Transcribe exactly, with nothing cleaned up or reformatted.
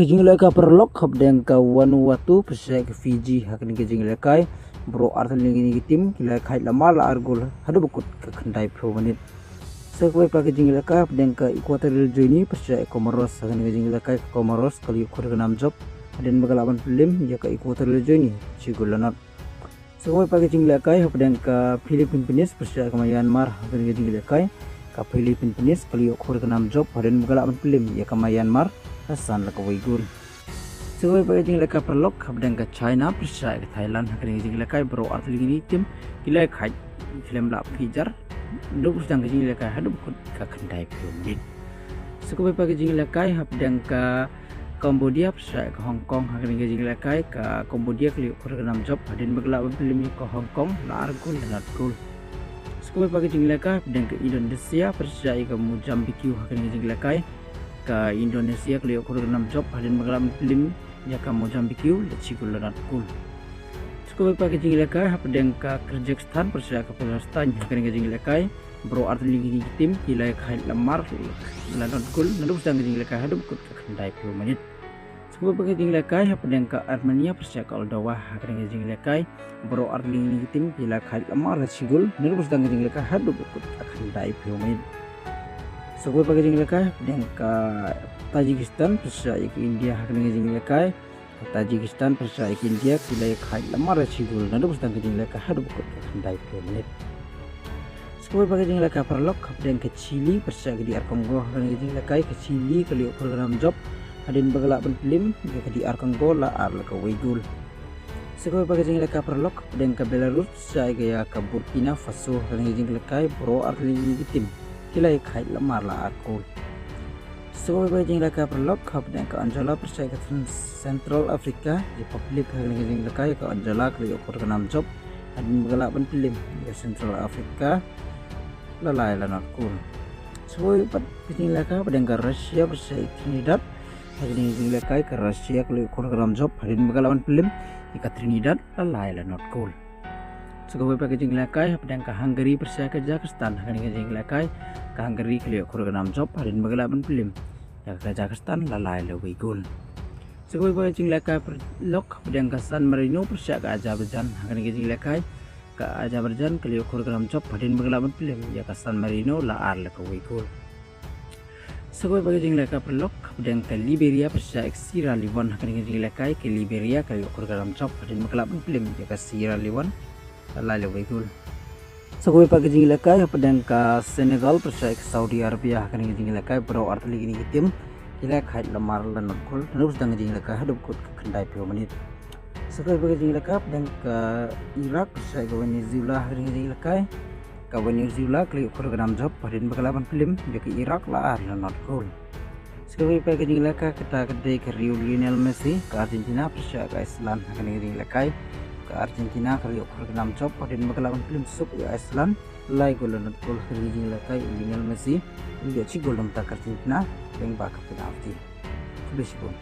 Ka jinglehkai paralok, hapdeng ka Vanuatu pyrshah ka Fiji, ha kane ka jinglehkai baroh artylli kine ki tim ki la ïakhait lamar la ar gol haduh ba kut ka khyndai phew minit. Sa kawei pat ka jinglehkai, hapdeng ka Equatorial Guinea pyrshah ka Comoros, ha kane ka jinglehkai ka Comoros ka la ïoh khur ka nam jop hadien ba ka lah ban pynlem ïa ka Equatorial Guinea shi gol la nod. Sa kawei pat ka jinglehkai, hapdeng ka Philippines pyrshah ka Myanmar, ha kane ka jinglehkai ka Philippines ka la ïoh khur ka nam jop hadien ba ka lah ban pynlem ïa ka Myanmar da san la kawei gol. Sa kawei pat ka jinglehkai paralok, hapdeng ka China pyrshah ka Thailand, ha kane ka jinglehkai baroh artylli kine ki tim ki la ïakhait khlem lah pynjar, naduh ba sdang ka jinglehkai haduh ba kut ka khyndai phew minit. Sa kawei pat ka jinglehkai, hapdeng ka Cambodia pyrshah ka Hong Kong, ha kane ka jinglehkai ka Cambodia ka la ïoh khur ka nam jop hadien ba ka lah ban pynlem ïa ka Hong Kong la ar gol la nod gol. Sa kawei pat ka jinglehkai, hapdeng ka Indonesia pyrshah ïa ka Mozambique, ha kane ka jinglehkai ka Indonesia ka la ïoh khur ka nam jop hadien ba ka lah ban pynlem ïa ka Mozambique la shi gol la nod gol. Sa kawei pat ka jinglehkai, hapdeng ka Kazakhstan pyrshah ka Palestine, ha kane ka jinglehkai baroh artylli kine ki tim ki la ïakhait lamar la nod gol naduh ba sdang ka jinglehkai haduh ba kut ka khyndai phew minit. Sa kawei pat ka jinglehkai, hapdeng ka Armenia pyrshah ka Moldova, ha kane ka jinglehkai baroh artylli kine ki tim ki la ïakhait lamar la shi gol naduh ba sdang ka jinglehkai haduh ba kut ka khyndai phew minit. Sa kawei pat ka jinglehkai, hapdeng ka Tajikistan pyrshah ïa ka India, ha kane ka jinglehkai ka Tajikistan pyrshah ïa ka India ki la ïakhait lamar la shi gol naduh ba sdang ka jinglehkai haduh ba kut ka khyndai phew minit. Sa kawei pat ka jinglehkai paralok, hapdeng ka Chile pyrshah ka D R Congo, ha kane ka jinglehkai ka Chile ka la ïoh khur ka nam jop hadien ba ka lah ban pynlem ïa ka D R Congo la ar la kawei gol. Sa kawei pat ka jinglehkai paralok, hapdeng ka Belarus pyrshah ïa ka Burkina Faso, ha kane ka jinglehkai baroh artylli kine ki tim ki la ïakhait lamar la ar gol. Sa kawei pat ka jinglehkai paralok, hapdeng ka Angola pyrshah ïa ka Central Africa Republic, ha kane ka jinglehkai ka Angola ka la ïoh khur ka nam jop hadien ba ka lah ban pynlem ïa ka Central Africa la lai la nod gol. Sa kawei pat ka jinglehkai, hapdeng ka Russia pyrshah ïa ka Trinidad, ha kane ka jinglehkai ka Russia ka la ïoh khur ka nam jop hadien ba ka lah ban pynlem ïa ka Trinidad la lai la nod gol. Sa kawei pat ka jinglehkai, hapdeng ka Hungary pyrshah ïa ka Kazakhstan, ha kane ka jinglehkai ka Hungary ka la ïoh khur ka nam jop hadien ba ka lah ban pynlem ïa ka Kazakhstan la lai la wei gol. Sa kawei pat ka jinglehkai paralok, hapdeng ka San Marino pyrshah ka Azerbaijan, ha kane ka jinglehkai ka Azerbaijan ka la ïoh khur ka nam jop hadien ba ka lah ban pynlem ïa ka San Marino la ar la kawei gol. Sa kawei pat ka jinglehkai paralok, hapdeng ka Liberia pyrshah ïa ka Sierra Leone, ha kane ka jinglehkai ka Liberia ka la ïoh khur ka nam jop hadien ba ka lah ban pynlem ïa ka Sierra Leone la lai la wei gol. Sa kawei pat ka jinglehkai, hapdeng ka Senegal pyrshah ïa ka Saudi Arabia, ha kane ka jinglehkai baroh artylli kine ki tim ki la ïakhait lamar la nod gol naduh ba sdang ka jinglehkai haduh ba kut ka khyndai phew minit. Sa kawei pat ka jinglehkai, hapdeng ka Iraq pyrshah ïa ka Venezuela, ha kane ka jinglehkai ka Venezuela ka la ïoh khur ka nam jop hadien ba ka lah ban pynlem ïa ka Iraq la ar la nod gol. Sa kawei pat ka jinglehkai, kata ka dei ka ri u Lionel Messi, ka Argentina pyrshah ïa ka Iceland, ha kane ka jinglehkai ka Argentina ka la ïoh khur ka nam jop hadien ba ka lah ban pynlem suk ïa ka Iceland lai gol la nod gol, ha kane ka jinglehkai u Lionel Messi u la ïoh shi gol na ka bynta ka Argentina lyngba ka penalty. Khublei shibun.